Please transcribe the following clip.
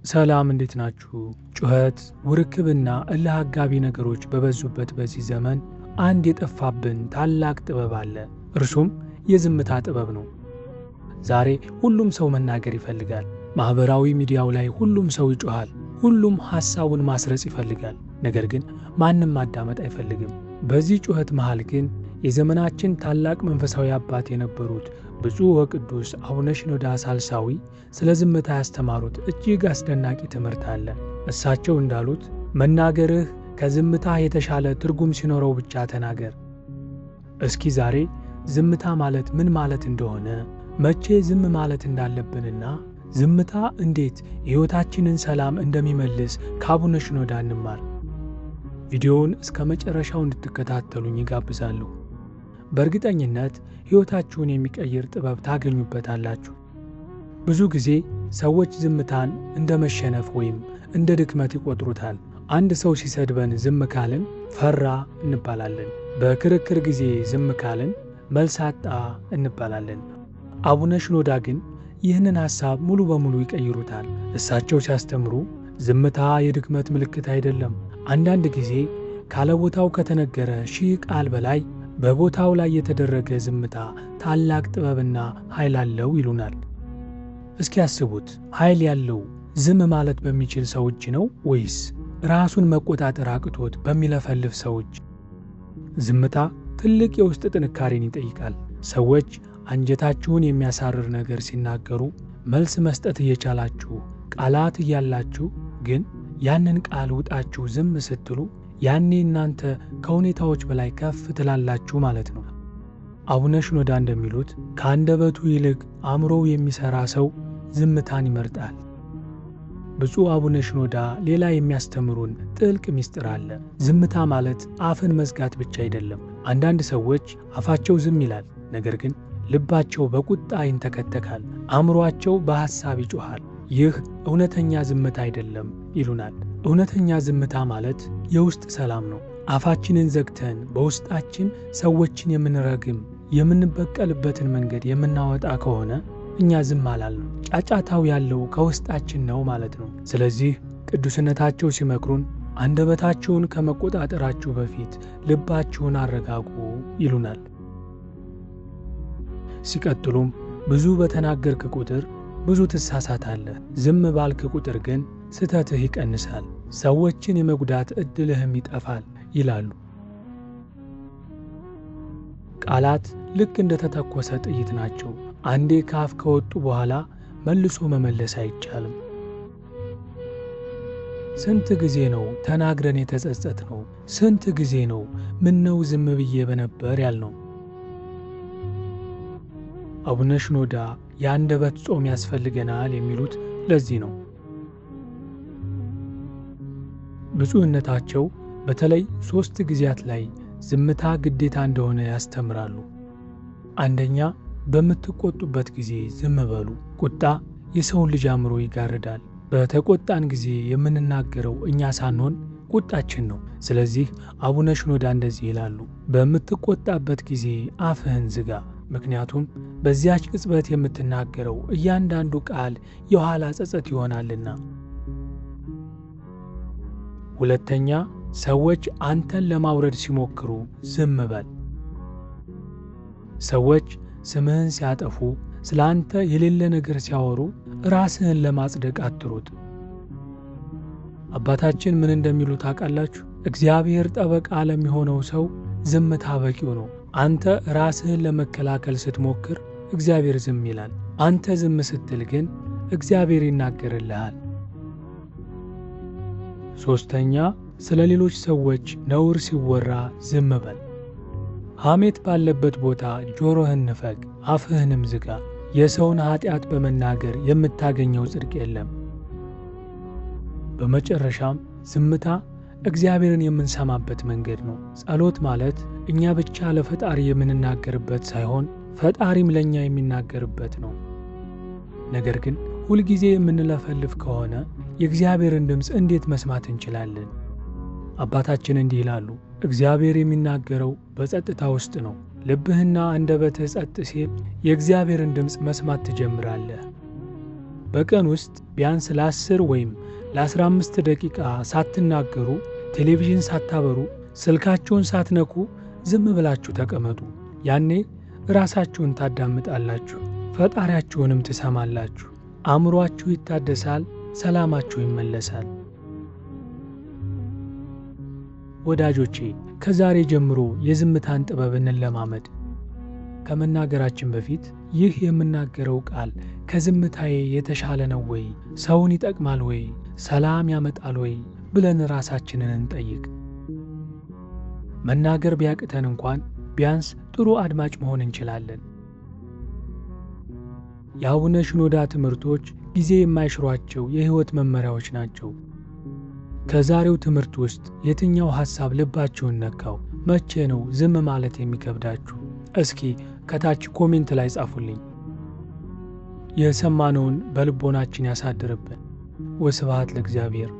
ሰላም እንዴት ናችሁ? ጩኸት፣ ውርክብና እልህ አጋቢ ነገሮች በበዙበት በዚህ ዘመን አንድ የጠፋብን ታላቅ ጥበብ አለ። እርሱም የዝምታ ጥበብ ነው። ዛሬ ሁሉም ሰው መናገር ይፈልጋል። ማኅበራዊ ሚዲያው ላይ ሁሉም ሰው ይጮኻል። ሁሉም ሐሳቡን ማስረጽ ይፈልጋል። ነገር ግን ማንም ማዳመጥ አይፈልግም። በዚህ ጩኸት መሃል ግን የዘመናችን ታላቅ መንፈሳዊ አባት የነበሩት ብፁዕ ወቅዱስ አቡነ ሽኖዳ ሳልሳዊ ስለ ዝምታ ያስተማሩት እጅግ አስደናቂ ትምህርት አለ። እሳቸው እንዳሉት መናገርህ ከዝምታህ የተሻለ ትርጉም ሲኖረው ብቻ ተናገር። እስኪ ዛሬ ዝምታ ማለት ምን ማለት እንደሆነ፣ መቼ ዝም ማለት እንዳለብንና ዝምታ እንዴት የሕይወታችንን ሰላም እንደሚመልስ ከአቡነ ሽኖዳ እንማር። ቪዲዮውን እስከ መጨረሻው እንድትከታተሉኝ ይጋብዛለሁ። በእርግጠኝነት ሕይወታችሁን የሚቀይር ጥበብ ታገኙበታላችሁ። ብዙ ጊዜ ሰዎች ዝምታን እንደ መሸነፍ ወይም እንደ ድክመት ይቆጥሩታል። አንድ ሰው ሲሰድበን ዝም ካልን ፈራ እንባላለን። በክርክር ጊዜ ዝም ካልን መልስ አጣ እንባላለን። አቡነ ሽኖዳ ግን ይህንን ሐሳብ ሙሉ በሙሉ ይቀይሩታል። እሳቸው ሲያስተምሩ ዝምታ የድክመት ምልክት አይደለም። አንዳንድ ጊዜ ካለቦታው ከተነገረ ሺህ ቃል በላይ በቦታው ላይ የተደረገ ዝምታ ታላቅ ጥበብና ኃይል አለው ይሉናል። እስኪ ያስቡት፣ ኃይል ያለው ዝም ማለት በሚችል ሰው እጅ ነው ወይስ ራሱን መቆጣጠር አቅቶት በሚለፈልፍ ሰው እጅ? ዝምታ ትልቅ የውስጥ ጥንካሬን ይጠይቃል። ሰዎች አንጀታችሁን የሚያሳርር ነገር ሲናገሩ መልስ መስጠት እየቻላችሁ፣ ቃላት እያላችሁ ግን ያንን ቃል ውጣችሁ ዝም ስትሉ ያኔ እናንተ ከሁኔታዎች በላይ ከፍ ትላላችሁ ማለት ነው። አቡነ ሽኖዳ እንደሚሉት ከአንደበቱ ይልቅ አእምሮው የሚሠራ ሰው ዝምታን ይመርጣል። ብፁዕ አቡነ ሽኖዳ ሌላ የሚያስተምሩን ጥልቅ ምስጢር አለ። ዝምታ ማለት አፍን መዝጋት ብቻ አይደለም። አንዳንድ ሰዎች አፋቸው ዝም ይላል፣ ነገር ግን ልባቸው በቁጣ ይንተከተካል፣ አእምሮአቸው በሐሳብ ይጮኻል። ይህ እውነተኛ ዝምታ አይደለም ይሉናል። እውነተኛ ዝምታ ማለት የውስጥ ሰላም ነው። አፋችንን ዘግተን በውስጣችን ሰዎችን የምንረግም የምንበቀልበትን መንገድ የምናወጣ ከሆነ እኛ ዝም አላልንም። ጫጫታው ያለው ከውስጣችን ነው ማለት ነው። ስለዚህ ቅዱስነታቸው ሲመክሩን አንደበታችሁን ከመቆጣጠራችሁ በፊት ልባችሁን አረጋጉ ይሉናል። ሲቀጥሉም ብዙ በተናገርክ ቁጥር ብዙ ትሳሳታለህ፣ ዝም ባልክ ቁጥር ግን ስህተትህ ይቀንሳል፣ ሰዎችን የመጉዳት ዕድልህም ይጠፋል ይላሉ። ቃላት ልክ እንደ ተተኮሰ ጥይት ናቸው። አንዴ ከአፍ ከወጡ በኋላ መልሶ መመለስ አይቻልም። ስንት ጊዜ ነው ተናግረን የተጸጸት ነው? ስንት ጊዜ ነው ምነው ዝም ብዬ በነበር ያልነው? አቡነ ሽኖዳ የአንደበት ጾም ያስፈልገናል የሚሉት ለዚህ ነው። ብፁዕነታቸው በተለይ 3 ጊዜያት ላይ ዝምታ ግዴታ እንደሆነ ያስተምራሉ። አንደኛ፣ በምትቆጡበት ጊዜ ዝም በሉ። ቁጣ የሰውን ልጅ አእምሮ ይጋርዳል። በተቆጣን ጊዜ የምንናገረው እኛ ሳንሆን ቁጣችን ነው። ስለዚህ አቡነ ሽኖዳ እንደዚህ ይላሉ፣ በምትቆጣበት ጊዜ አፍህን ዝጋ። ምክንያቱም በዚያች ቅጽበት የምትናገረው እያንዳንዱ ቃል የኋላ ጸጸት ይሆናልና። ሁለተኛ፣ ሰዎች አንተን ለማውረድ ሲሞክሩ ዝም በል። ሰዎች ስምህን ሲያጠፉ፣ ስለ አንተ የሌለ ነገር ሲያወሩ ራስህን ለማጽደቅ አትሩጥ። አባታችን ምን እንደሚሉ ታውቃላችሁ? እግዚአብሔር ጠበቃ ለሚሆነው ሰው ዝምታ በቂው ነው። አንተ ራስህን ለመከላከል ስትሞክር እግዚአብሔር ዝም ይላል። አንተ ዝም ስትል ግን እግዚአብሔር ይናገርልሃል። ሶስተኛ፣ ስለ ሌሎች ሰዎች ነውር ሲወራ ዝም በል። ሐሜት ባለበት ቦታ ጆሮህን ንፈግ፣ አፍህንም ዝጋ። የሰውን ኃጢአት በመናገር የምታገኘው ጽድቅ የለም። በመጨረሻም ዝምታ እግዚአብሔርን የምንሰማበት መንገድ ነው። ጸሎት ማለት እኛ ብቻ ለፈጣሪ የምንናገርበት ሳይሆን ፈጣሪም ለእኛ የሚናገርበት ነው። ነገር ግን ሁልጊዜ የምንለፈልፍ ከሆነ የእግዚአብሔርን ድምፅ እንዴት መስማት እንችላለን? አባታችን እንዲህ ይላሉ፣ እግዚአብሔር የሚናገረው በጸጥታ ውስጥ ነው። ልብህና አንደበትህ ጸጥ ሲል የእግዚአብሔርን ድምፅ መስማት ትጀምራለህ። በቀን ውስጥ ቢያንስ ለ10 ወይም ለ15 ደቂቃ ሳትናገሩ፣ ቴሌቪዥን ሳታበሩ፣ ስልካችሁን ሳትነኩ ዝም ብላችሁ ተቀመጡ። ያኔ ራሳችሁን ታዳምጣላችሁ፣ ፈጣሪያችሁንም ትሰማላችሁ። አእምሯችሁ ይታደሳል፣ ሰላማችሁ ይመለሳል። ወዳጆቼ፣ ከዛሬ ጀምሮ የዝምታን ጥበብ እንለማመድ። ከመናገራችን በፊት ይህ የምናገረው ቃል ከዝምታዬ የተሻለ ነው ወይ? ሰውን ይጠቅማል ወይ? ሰላም ያመጣል ወይ? ብለን ራሳችንን እንጠይቅ። መናገር ቢያቅተን እንኳን ቢያንስ ጥሩ አድማጭ መሆን እንችላለን። የአቡነ ሽኖዳ ትምህርቶች ጊዜ የማይሽሯቸው የሕይወት መመሪያዎች ናቸው። ከዛሬው ትምህርት ውስጥ የትኛው ሐሳብ ልባችሁን ነካው? መቼ ነው ዝም ማለት የሚከብዳችሁ? እስኪ ከታች comment ላይ ጻፉልኝ። የሰማነውን በልቦናችን ያሳድርብን። ወስብሐት ለእግዚአብሔር።